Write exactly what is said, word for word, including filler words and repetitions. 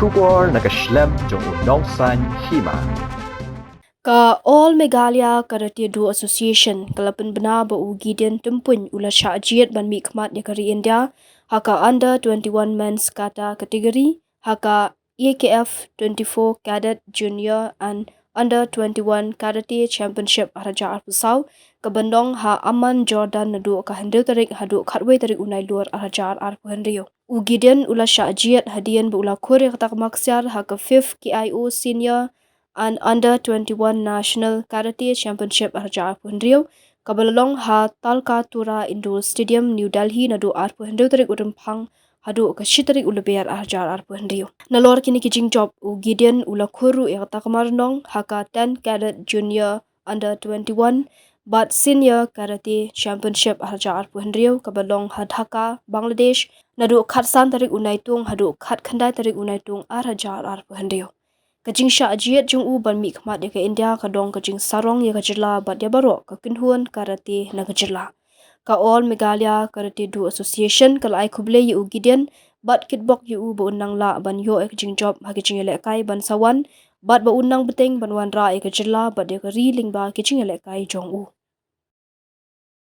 Khubor na ka shlem jong u Nongsaiñ Hima. Ka All Meghalaya Karate Do Association ka la pynbna ba u Gideon Tympuin u la shah jied ban mihkhmat ïa ka ri India ha ka Under twenty-one Men's Kata category ha ka A K F twenty-four Cadet Junior and Under twenty-one Karate Championship ar hajar arphew saw, ka ban long ha Amman, Jordan, naduh ka hynriew tarik haduh khatwei tarik u Nailur ar hajar arphew hynriew. U Gideon u la shah jied hadien ba u la khur ïa ka takma ksiar ha ka fifth K I O Senior and Under twenty-one National Karate Championship ar hajar arphew hynriew, ka ba la long ha Talkatora Indoor Stadium, New Delhi, naduh arphew hynriew tarik u Rymphang haduh ka shi tarik u Lber ar hajar arphew hynriew. Nalor kine ki jingjop, u Gideon u la khur ruh ïa ka takma rnong ha ka ten Cadet Junior Under twenty-one bad Senior Karate Championship ar hajar arphew hynriew, ka ba long ha Dhaka, Bangladesh, naduh khatsan tarik u Naitung haduh khatkhyndai tarik u Naitung ar hajar arphew hynriew. Ka jingshah jied jong u ban mihkhmat ïa ka India ka dong ka jingsarong ïa ka jylla bad ïa baroh ka kynhun karate na ka jylla. Ka All Meghalaya Karate Do Association ka la ai khublei ïa u Gideon bad kitbok ïa u ba un nang lah ban ïoh ïa ka jingjop ha ka jingïalehkai ban sa wan bad ba un nang bteng ban wanrah ïa ka jylla bad ïa ka ri lyngba ka jingïalehkai jong u.